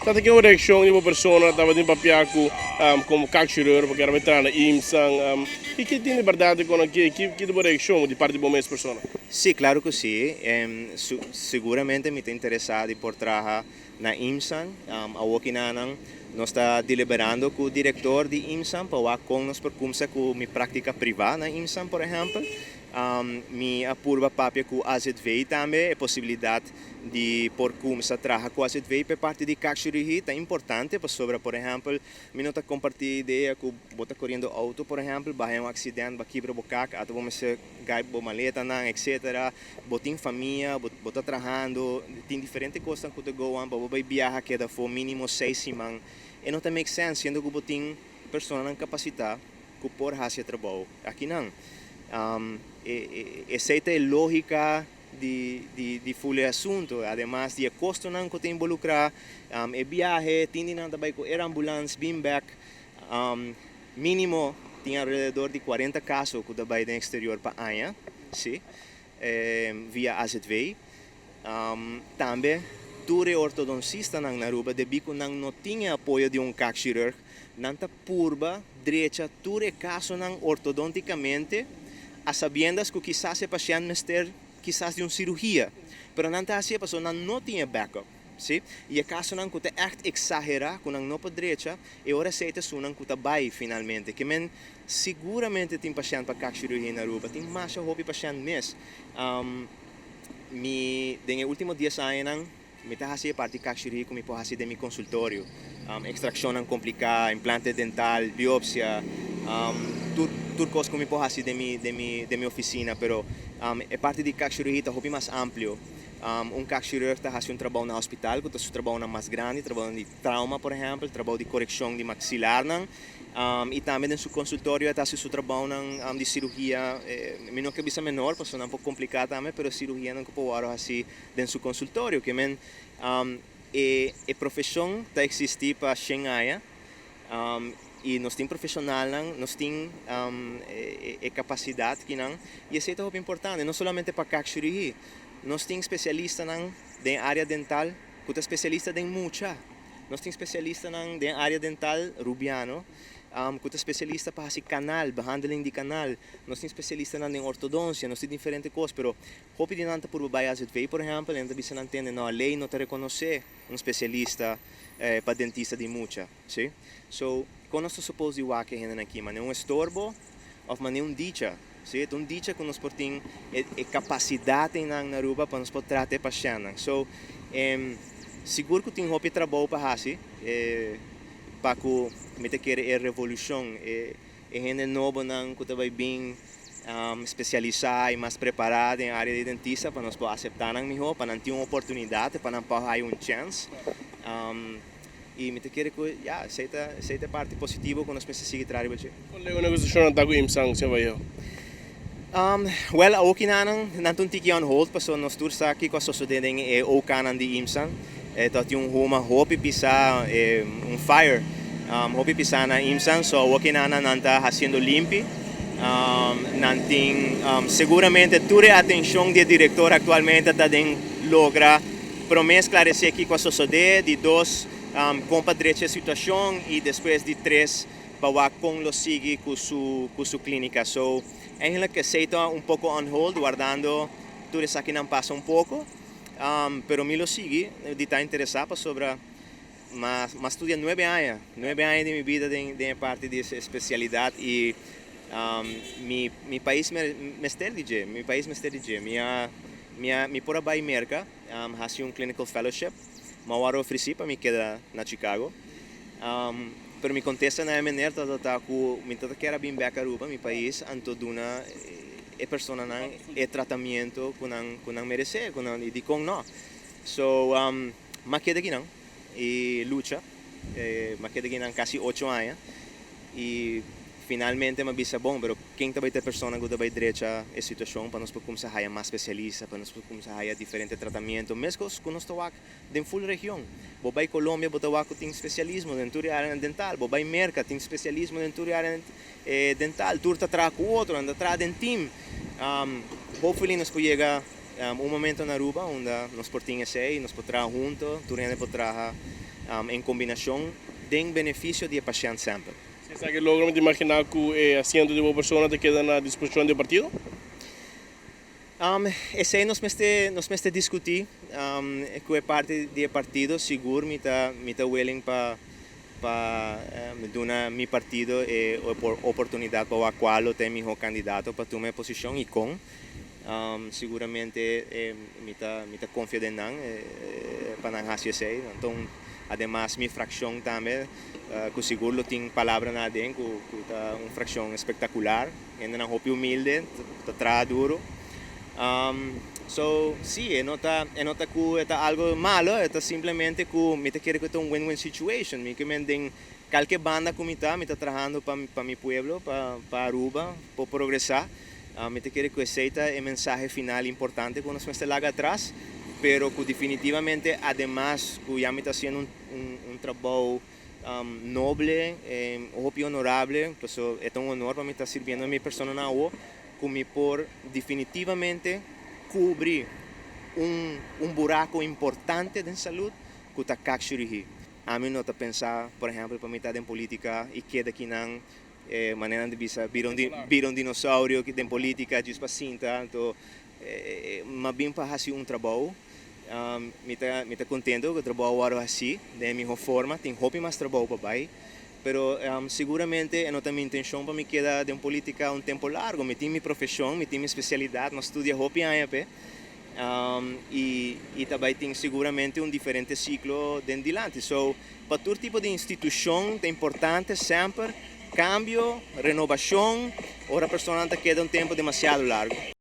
Ta tin un reaccion di bo persona tabatin papia cu como kaakchirurg bo kier a traha na IMSAN? Ki tin di berdad con aki? Ki ta bo reaccion di parti di bo mes persona? Sí, claro cu sí. Seguramente mi ta interesa di por traha na IMSAN. Awoki nanan nos ta deliberando cu director di IMSAN pa wak con nos por cumsa cu mi practica priva na IMSAN, por ehempel. Mi a purba papia cu AZV tambe, e posibilidad di por cumsa traha cu AZV pa e parti di kaakchirurgie ta importante pasobra, por ehempel, mi no ta comparti idea cu bo ta coriendo auto, por ehempel, bo haya un accident, bo a kibra bo kaak, ata bo mester gaipa bo maletanan, etcetera. Bo tin famia, bo ta trahando, tin diferente cosnan cu ta go on pa bo bay biaha keda afo minimo 6 siman. E no ta make sense siendo cu bo tin personanan capacita cu por haci e trabou akinan. Esey ta e logica di full e asunto. Ademas di e costonan cu ta involucra, e viahe, tin di nan ta bay cu air ambulance, bin back, minimo tin alrededor di 40 caso cu ta bay den exterior pa aña, si, via AZV. Tambe tur e ortodoncistanan na Aruba, debi cu nan no tin e apoyo di un kaakchirurg, nan ta purba drecha tur e casonan ortodonticamente, a sabiendas cu kisas e pashent mester kisas di un cirugia, pero nan ta haci pasobra nan no tin e backup, si? Y e casonan cu ta echt exagera, cu nan no por drecha, e ora esey ta esunnan cu ta bay finalmente. Ke men seguramente tin pashent pa kaakchirurgia na Aruba, tin masha hopi pashent mes. Mi den e ultimo 10 añanan mi ta haci e parti kaakchirurgia cu mi por haci den mi consultorio. Extraccionnan complica, implante dental, biopsia, tur cos cu mi por haci den mi oficina, pero e parti di kaakchirurgia ta hopi mas amplio. Un kaakchirurg ta haci un trabou na hospital, cu ta su trabounan mas grandi, trabounan di trauma, por ehempel, trabou di coreccion di maxilarnan, y tambe den su consultorio e ta haci su trabounan di cirugia, mi no ke bisa menor, pasobra nan por complica tambe, pero cirugianan cu por wòrdu haci den su consultorio. Ke men e profesion ta existi pa 100 aña y nos tin profesionalnan, nos tin e capacidad kinan y esey ta hopi importante, no solamente pa kaakchirurgie. Nos tin specialistanan den area dental cu ta specialista den mucha. Nos tin specialistanan den area dental rubiano cu ta specialista pa haci canal, behandeling di canal. Nos tin specialistanan den ortodoncia, nos tin diferente cos, pero hopi di nan ta purba bay AZV, por ehempel, y nan ta bisa nan tende, no, ley no ta reconoce un specialista pa dentista di mucha, si? So, con nos ta suppose di wak e hendenan aki? Mane un estorbo of mane un dicha, si? Ta un dicha cu nos por tin e capacidad nan na Aruba pa nos por trata e pashentnan. So, sigur cu tin hopi trabou pa haci, pa cu mi ta kere e revolucion, e hende nobonan cu ta bay bin specialisa y mas prepara den area di dentista pa nos por acepta nan miho, pa nan tin un oportunidad, pa nan por haya un chance. Y mi ta kere cu, ja, esey ta e parti positivo cu nos mester sigui traha riba dje. Con e negociacion ta cu IMSAN, señor Vallejo? Well, awoki nan nan ta un tiki on hold pasobra nos tur sa kico a sosode den e OK-nan di IMSAN. Ta tin un huma hopi pisa, un fire hopi pisa na IMSAN, so awoki nan nan ta haciendo limpi. Nan tin seguramente tur e atencion di e director actualmente ta den logra prome esclarece kico a sosode, di dos, con pa drecha e situacion y despues di tres, pa wak con lo sigui cu su clinica. So, eigenlijk esey ta un poco on hold, wardando tur esakinan pasa un poco, pero mi lo sigui di ta interesa pasobra m'a studia 9 aña, 9 aña di mi bida den parti di especialidad y mi pais mester di dje, mi pais mester di dje. Mi por a bay Merca, haci un clinical fellowship, m'a wordo ofreci pa mi keda na Chicago. Pero mi contesta na e meneer ta cu mi ta kier bin back Aruba, mi pais, anto duna e personanan e tratamento cu nan merece, cu nan di con no. So, m'a keda akinan y lucha, m'a keda akinan casi 8 aña y finalmente m'a bisa bon, pero ken ta bay ta e persona cu ta bay drecha e situacion pa nos por cuminsa haya mas specialista, pa nos por cuminsa haya diferente tratamento, mescos cu nos ta wak den full region. Bo bay Colombia, bo ta wak cu tin specialismo den tur area dental. Bo bay Merca, tin specialismo den tur area dental. Tur ta traha cu otro, nan ta traha den team. Hopefully nos por yega un momento na Aruba unda nos por tin esey, nos por traha hunto, tur hende por traha. En combinacion den beneficio di pashent semper. Si esaki logra, mi ta imagina cu e asiento di bo persona ta keda na disposicion di partido? Esey nos mester discuti cu e parti di partido. Sigur mi ta willing pa duna mi partido e oportunidad pa cual ta e miho candidato pa tuma posicion y con. Seguramente mi ta confia den nan pa nan haci esey. Anto, ademas, mi fraccion tambe, cu sigur lo tin palabra na aden, cu ta un fraccion espectacular, hendenan hopi humilde, ta traha duro. So, si, e no ta cu ta algo malo, ta simplemente cu mi ta kere cu ta un win-win situation. Mi kiermen, den cualkier banda cu mi ta trahando pa mi pueblo, pa Aruba, pa progresa. Mi ta kere cu esey ta e mensahe final importante cu nos mester laga atras, pero cu definitivamente, ademas, cu ya mi ta haciendo un trabou noble, hopi honorable, so, ta un honor pa mi ta sirbiendo mi persona na awo, cu mi por definitivamente cubri un buraco importante den salud, cu ta kaakchirurgie. Ami no ta pensa, por ehempel, pa mi ta den politica y keda aki nan, manera di bisa, bira un dinosaurio cu den politica, djis pa sinta. Anto, m'a bin pa haci un trabou. Mi ta contento cu e trabou a wordo haci, di miho forma, tin hopi mas trabou pa bay. Pero seguramente no ta mi intencion pa mi keda den politica un tempo largo. Mi tin mi profesion, mi tin mi especialidad, m'a studia hopi aña p'e. Y tambe tin seguramente un diferente ciclo den dilanti. So, pa tur tipo di institucion ta importante semper cambio, renobacion, ora persona ta keda un tempo demasiado largo.